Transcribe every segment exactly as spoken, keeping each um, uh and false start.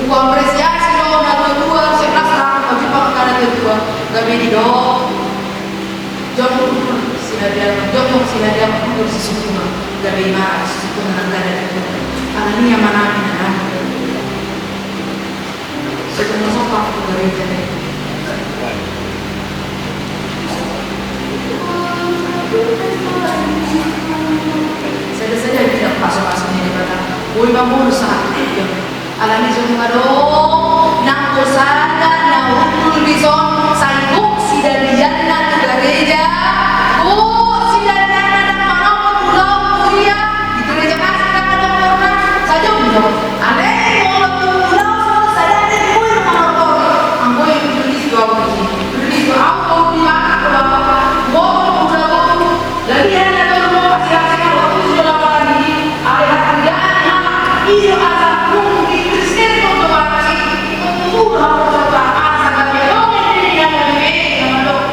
Huapresiasi do na tua-tua, sian las na pajumpang angka na tua-tua, gabe didok, jongjong sihadang, jongjong sihadang, hundul sisungkungan, gabe ima sisungkungan angka na tua-tua. Alani i, amang inang, sotung na sopan tu gareja. Sada-sada bilang pasu-pasu ni Debata. Boi ma bonus sahat tu dia. Alani songon i ma do, nang pe sada na hundul dison, sai gok sidalianna tu gareja, gok sidalianna ndang manopot ulaon tu ia, di gareja nasa ndang adong horna, sajongjong. Alai molo tu ulaon sada pe boi ma manopot, anggo i rilis do au disi, rilis do au tu Debata, tu Bapa, molo tu ulaon. Latihan na tolu ma pasti asing, waktu sudah lama lagi, ada hati dan hak, iyo, asa nunggu di Kristen untuk lagi, untuk turun, untuk asa kami dong, ini yang lebih baik, yang mandok.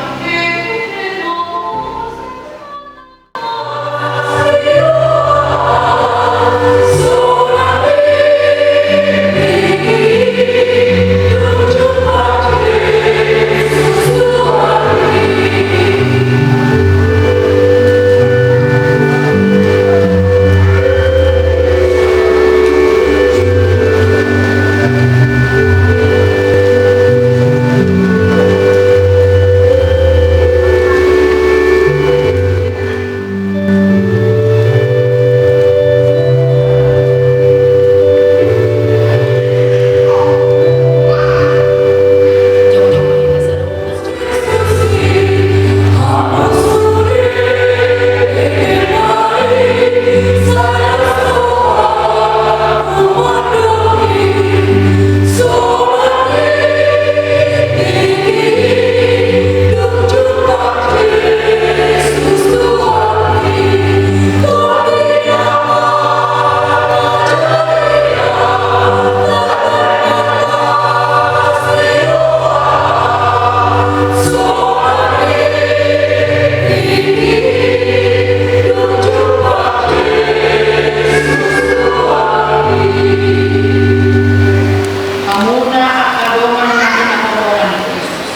Hamuna angka dongan na hinaholongan ni Kristus.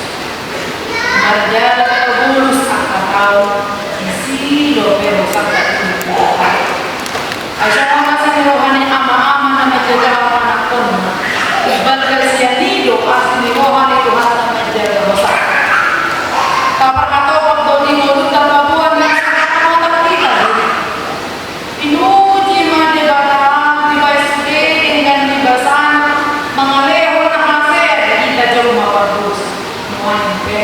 Marjala tabo bulus angka taon, disi dope hosangka tu Tuhan. Ai songon asi ni roha ni ama-ama na manjaga anak-anakkonna. Ibaen sian i do asi ni roha ni Tuhanta manjaga hosangka. Taparhatopot do di ngolunta paboa na sangkap hita do. Pinuji ma Debata, dibaen sude denggan ni basana, mangalehon haseat di hita jolma pardosa. Nuaeng pe,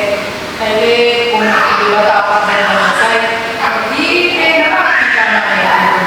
taelehon ma tu Debata pardenggan basa i, marhite na rap hita mangalehon.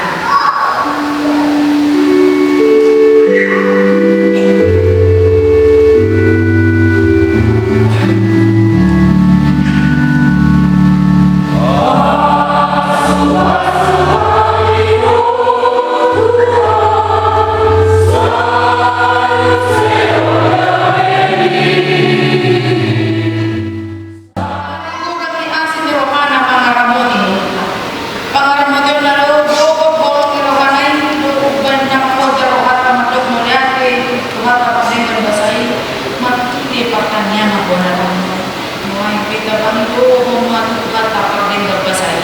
Pangaramoti ni asi ni rohana pangaramoti. Pangaramotionna do gogo bolong ni rohana i do umbaen na mamboto rohanta mandok mauliate tu Tuhanta pardenggan basa i, marhite partangiangan bona tanggung. Nuaeng pe tapangido hamu ma tu Tuhanta pardenggan basa i.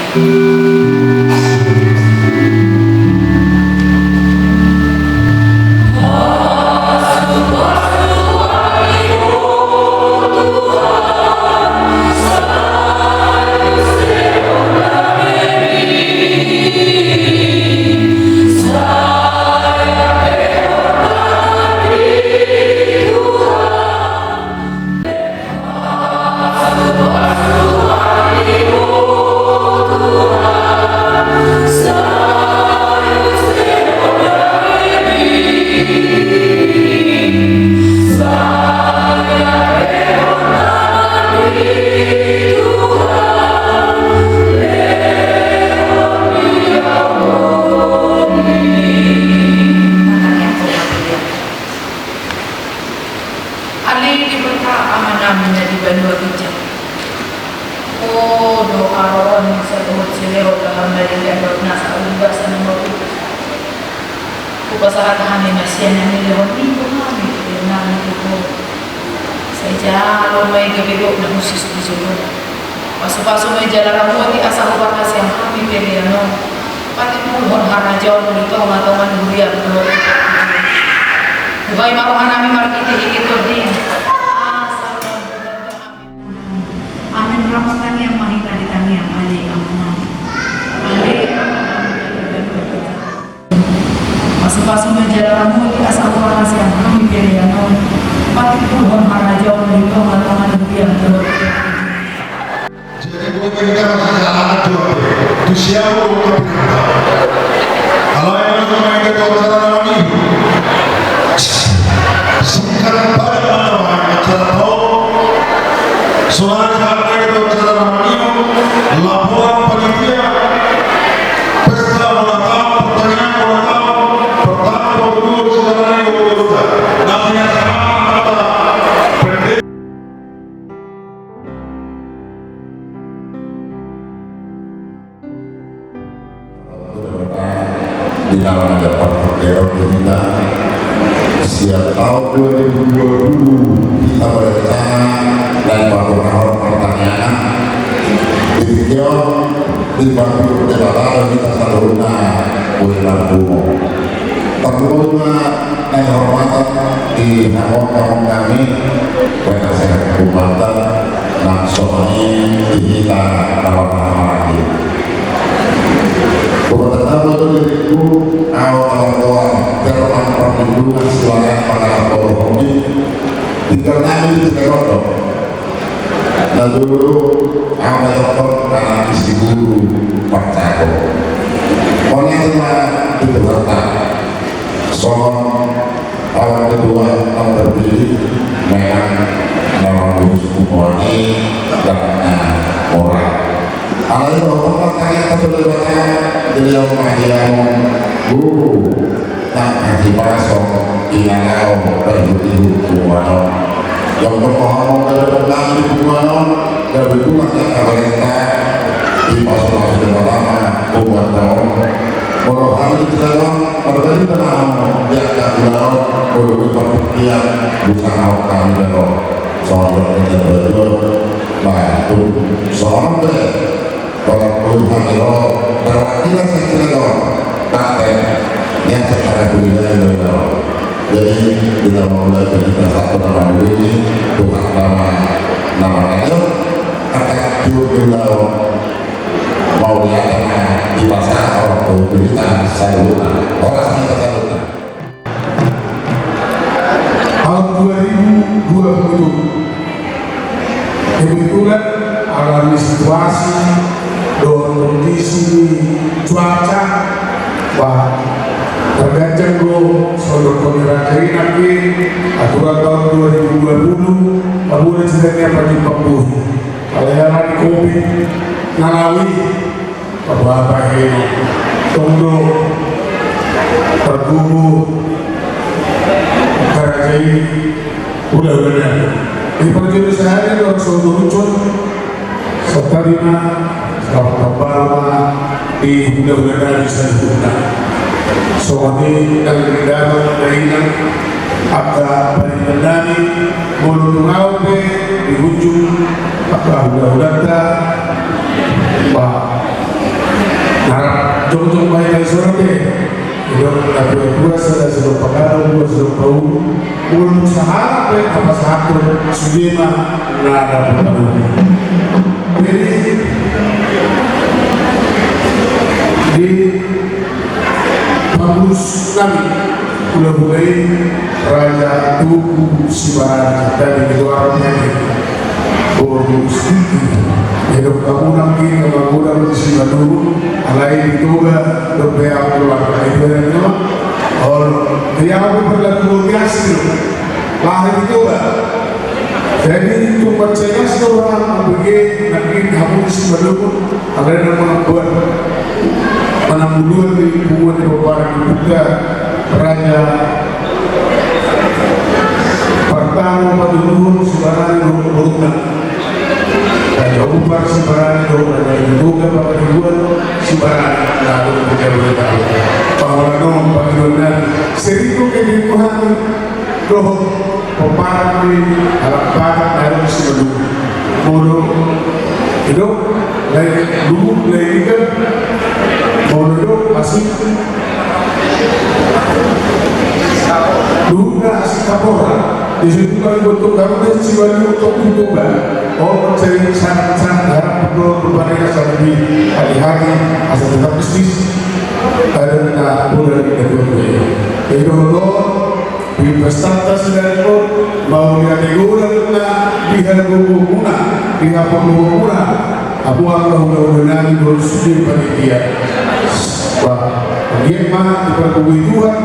Ale Debata Amanami na di banua ginjang. Ho do haroroan ni saluhut silehon, dohot na denggan dohot nasa uli basa na marhite. Hupasahat hami ma sian na nilehon ni rohami, na Gabe gok na hushus di jolo. Pasupasu ma i jala ramoti asa huparhasian hami pelean on. Patimbulhon harajaon di tongatonga ni huriam dohot. Buhai ma rohanami marhitehite Tondim. Amen. Rap martangiang ma hita di tangiang ale Amang. Ale Amang. Pasupasu ma i jala ramoti asa huparhasian hami pelean on. Patimbulhon harajaon di tongatonga ni huriam dohot. Jadi, boi ma hita masijalangan jo, tu siapu do hita pinangan. Alai masuk ma hita tu acara na mangido. Singkat padat ma na acara tau. Sonari sahat ma hita tu acara na mangido. Laporan panitia. Pesta ulang tahun, pertanyaan ulang tahun, pertama, kedua, saudara, ibu, ibu, ibu. Nanti yang sama, apa? Di dalam acara parpangkeon di hita, sian taon dua ribu dua puluh, hita berencana naeng paturnahon partangiangan. Di tingki on, di bangku Debata do hita saluhutna, boi marpungu. Tarlumobi ma na nihormatan di hamu, hamu nami, penasehat umanta, nang songon i di hita na marhahamaranggi. Hupasahat ma tu diringku, ahu na margoar Herman Parlindungan, sibahen pangarahon, tinggal nami di Cirebon do. Na jolo, ahu na dohot anak ni si guru Marcako. Mauliate ma di Tuhanta. Songon anak ketua yang terpilih, memang na mangurus punguan i, dan na murah. Alai dohot ma tangiang tu Debata, dilehon ma di hamu guru. Nang hahipason, inalaon, paihuthihut punguan on. Jongkon ma hamu gabe panggabean di punguan on, gabe tulang angka barita, dipasupasu Debata ma punguanta on. Molo hami di tingki on, marbarita ma hamu di angka ulaon, molo di partingkian, busan hamu hami do. Songon i ma tutu, songon i ma tutu. Tolong pun hami ro, perwakilan seksi ro, bate, yang secara pribadi lo ro. Jadi, kita mau mulai berita satu nama dulu ini, Tuhan nama, nama raja, akan tiup di ulaon, mauliate na di pasar, orang berita, saluhutna, orang kita saluhutna. Tahun dua ribu dua puluh tujuh. Kebetulan alani situasi dohot kondisi cuaca, bah, terganjal do songon na nidok ni raja i nangkin aturan tahun dua ribu dua puluh, bah, boi do sitanian pajumpang bohi. Alai alani covid na laho i, Bapak Heni, tong do tergubur karajai hulahula nami. Di parjolo sahali do songon ucon, santabi ma, selamat tahun baru ma di hulahula nami saluhutna. Songon i nang di dalan na inang, angka parindahan nami, molo tung ahu pe di ujung angka hulahulanta, bah, na rap jongjong ma hita i songon i pe. Didok natuatua, sada sidok pangalo, dua sidok paulu. Molo tung sahalak pe na pasahathon, sude ma na dapot paulu. Jadi, di pangurus nami, hulahula i, Raja Tugu Sibarani, dadi ketua R P M. Bonus. Didok hamu nangkin na magodang di Simalungun, alai di Toba dope ahu tulang, alai di Toba. Olo, di ahu berlaku biasa. Lahir di Toba. Jadi, tung mansai las do roham mambege nangkin hamu di Simalungun, alai na mambuat panambuluan di punguan di Bapak Raja, partama patuduhon Sibarani dohot boruna, Raja Umpar Sibarani dohot Raja Toga Pangaribuan Sibarani, lalu pejabat. Paholan on pangidoan nami, seribu kali Tuhan dohot Pomparan ni halak Batak na adong di Simalungun. Molo didok lae luhut, lae ikan, molo didok asing, luhutna asing Kapolra. Di situ kami bentuk kami Simalungun untuk Kutoba. Oh, jadi sangat-sangat harap betul berbanding asal di hati-hati, asal tetap bisnis. Ada kita mulai dari kedua-duanya. Jadi, molo di pestanta sian on, mauliate godang ma di hagogoonmuna, di haporluhonmuna. Hamu angka hulahula nami dohot sude panitia. Bah, anggiat ma dipargogoi Tuhan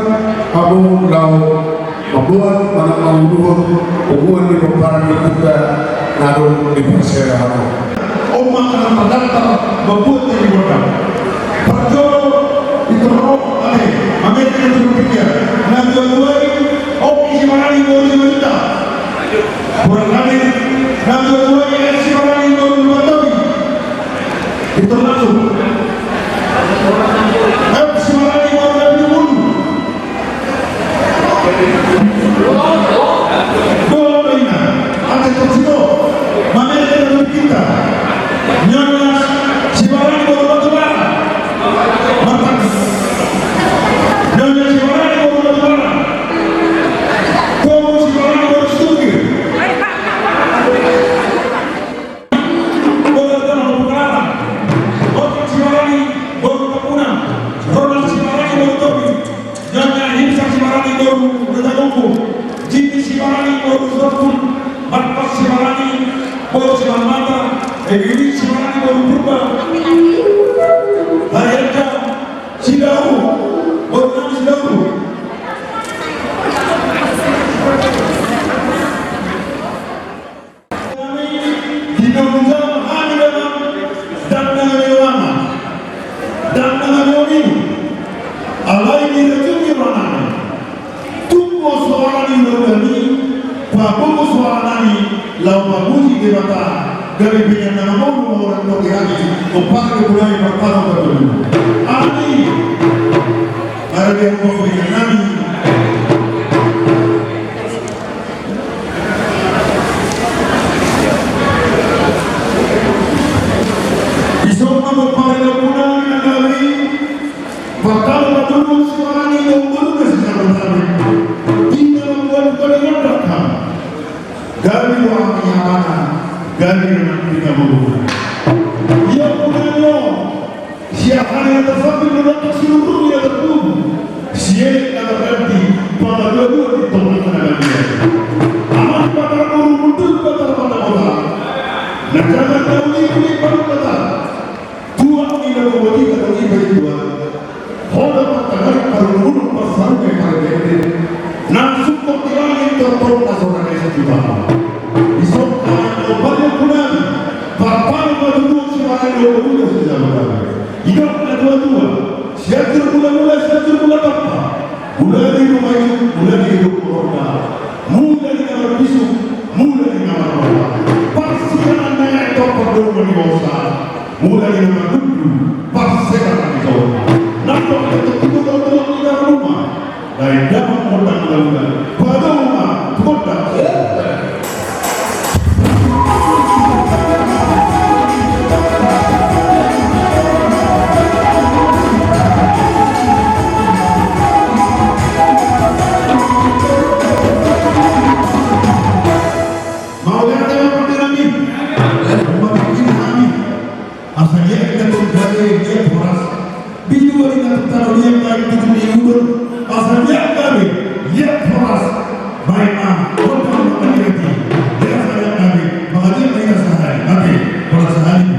hamu laho mamboan manang manguluhon punguan ni pomparan ni ompunta na adong di parsiajaran on. On ma angka na tardaftar mamboan jadi gondang. Parjolo, pintor ro, ate, mamereng na pintor piga. Na dua-dua i, Oki Sibarani boru Simanjuntak. Hurang nami, na dua-dua i, Eki Sibarani boru Lumbantobi. Pintor langsung. Eki Sibarani boru Lumbantobi. Dohot do inna, ate, tosiro, mamereng na pintor piga. Nyonya Sibarani boru Batubara. Martangkas. Nyonya Sibarani boru Batubara. Komu Sibarani boru Situngkir. Boru Batubara. Otak Sibarani boru Tabunan. Ronald Sibarani boru Tobi. Nyonya Hinsa Sibarani boru Rejagonggo, Jimmy Sibarani boru Sopun, Marpas Sibarani boru Simanmata, Egili Sibarani boru Purba, Haryanto Sidauru boru nami Sidauru. Hami, di na hujalo hami memang ndang na gabe uang, ndang na gabe uang i. Alai dirajumi roha nami. Tung do soara ni ulaon nami, paboa soara nami laho pamuji Debata, gabe pe inna na mamonu maurat toke hami, pomparan ni ompunami Parpalo Patolu. Amin. Marga ni ompunami. Dison ma pomparan ni ompunami na gabe i, Parpalo Patolu Sibarani dohot boruna si Simanjuntak. Di na mamboan gondang hami. Gabe do hami amana, gabe do hami pinaboru. Ia punanyo. Sian hami na tarsambing dohot siluruhna na tarpudun, sielek na targanti, pangalualuan di tonga na gabe. Amang Batara Boru, Hundul Batara Matakota, na jangan na uli-uli palumbata, tuak ni na gomoti na uli palumbata, hoda martangari parungulung parsarunge pargende, na sungkot di langit tortor na sorane sujutama. Isongka na palu punami, Parpalo Patolu Sibarani dohot boruna si Simanjuntak. Didok na tuatua, Sianjur Mulamula, Sianjur Mulatampak. Mula ni ruma i, mula ni ruma i, mula ni na marbisuk, mula ni na marnono. Parsirangan na i antong pardongan ni hosa, mula ni na marhundul, parsebaran ni hosa. Nang tong ketuk-ketuk tong-tong di dalam rumah. Lae damang gondang launa, padao ma gondang. Mauliate ma pande nami. Mauliate ma pande nami. Asa liat na tonggae liat horas. Bitua di na tano liat na tutu ni udon. Asa liat gabe liat horas. Baen ma gondang mangaliat i. Liat asa liat gabe mangaliat ma ina sahali. Ate, horas sahali.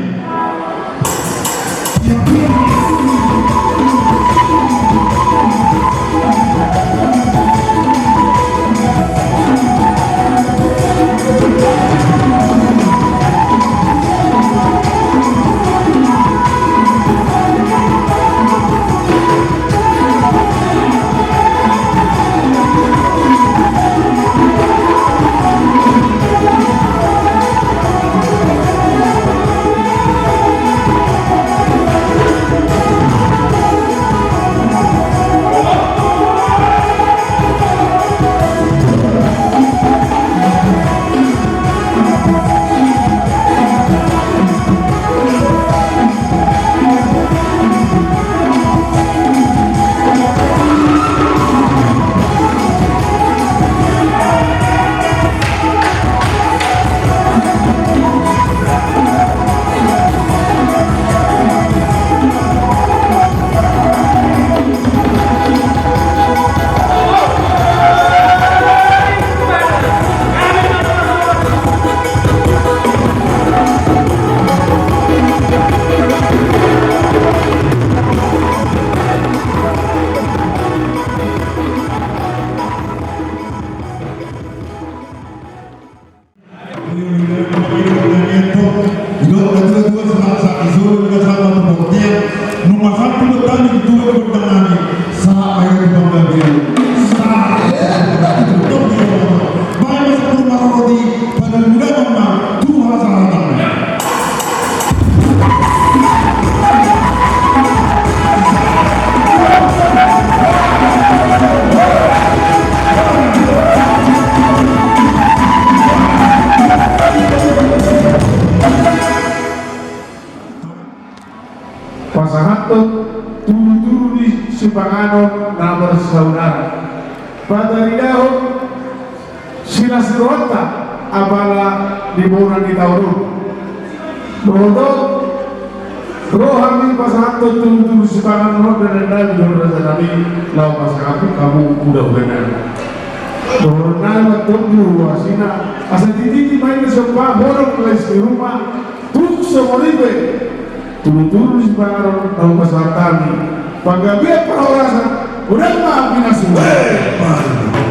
Saudara, pataridahon silas ni rohanta apala di bona ni taon on. Dohot on, ro hami pasahathon tudu-tudu sipanganon on dohot daging ni roha nami, laho pasahathon tu hamu hulahula nami. Dohonon nami ma tutu, asina, asa titi ma i na somba, holong lais ni ruma, tung songon i pe tudu-tudu sipanganon on, laho pasahat hami panggabean parhorasan. Godang ma pinasu.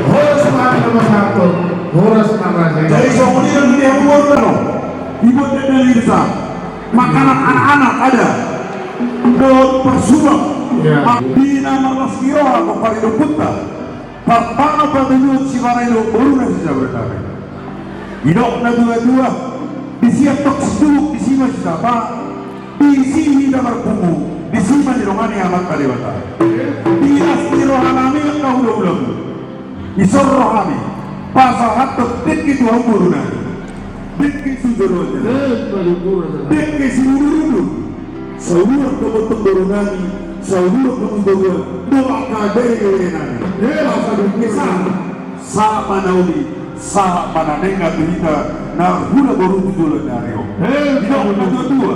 Horas ma na pasahathon, horas ma na. Jadi songon i do di hamu boru, dibuat dari desa. Makanan anak-anak ada. Dohot parsubang. Iya. Di na marlas ni roha, pomparan ni ompunta. Partama patoluhon sipanganon on, boru na si Sabra tari. Didok na tua-tua, disi antong situbuk, disi ma sisapa, disi hita marpungu, disi ma didongani Amanta Debata. Di las ni roha nami angka hulahula, dison roha nami pasahathon dengke tu hamu boru nami. Dengke sijoloan jala, dengke siudurudur, saur matua boru nami, saur matua boru, dohot angka bere-bere nami. Asa dengke sahat, sahat ma na uli, sahat ma na denggan tu hita na hula boru tu joloan ni ari on. Didok na tua-tua,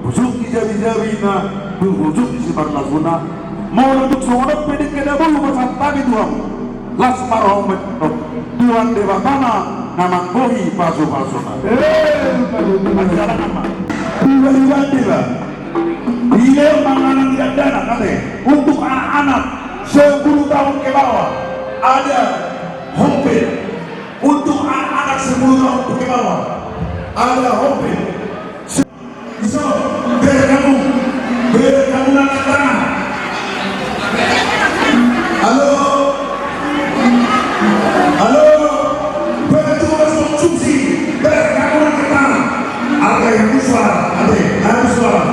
hujung ni jabi-jabi na, hujung ni simarlasuna. Molo tung songon on pe dengke na boi pasahat hami tu hamu, las ma roham, Tuhan Debata ma na manggohi pasu-pasuna. Ajaran ma. Tiba-tiba tiba. Dilehon ma na di dakdanak, ate. Untuk anak-anak sepuluh tahun ke bawah ada homepad. Untuk anak-anak sepuluh tahun ke bawah ada homepad. Iso, bere hamu, bere hamu na angkat tangan. Halo. Halo. Bere tu mas konsumsi, bere hamu na angkat tangan. Arga yang suara, ate, yang suara.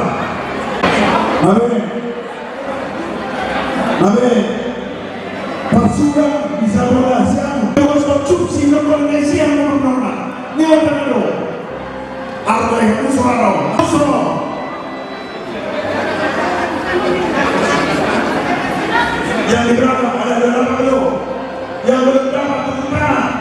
Amin. Amin. Parsubang bisa bola siang. Mas konsumsi, nonton siang, nonton. Ni apa tu? Arga yang suara, suara. Yang di belakang ada, ada apa tu? Yang belum dapat, tepuk tangan.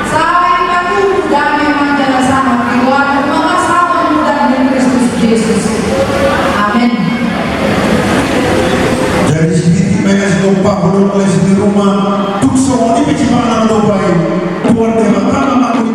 Sai patudu dame manjalo sahat di goarmu, mangasahon muda ni Kristus Jesus. Amen. Jadi sititi ma i na sitompa, holong lais ni ruma, tung songon i pe sipanganon on, Tuhan Debata ma manggohi.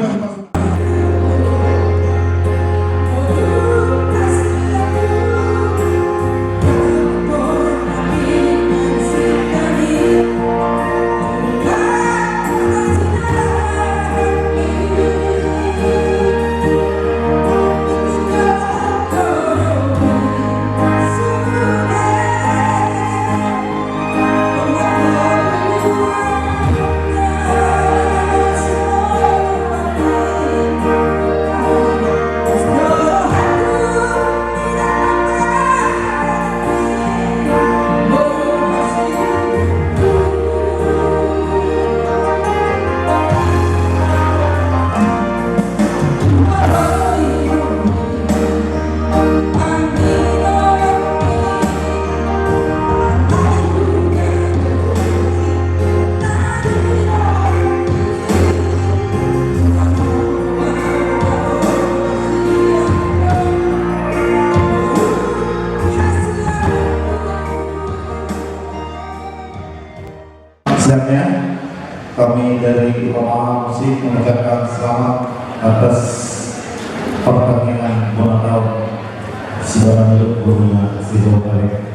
Siangnya, kami dari Rumah Musik mengucapkan selamat atas pertandingan Bonataur. Sibarani dok guruna si Bokare.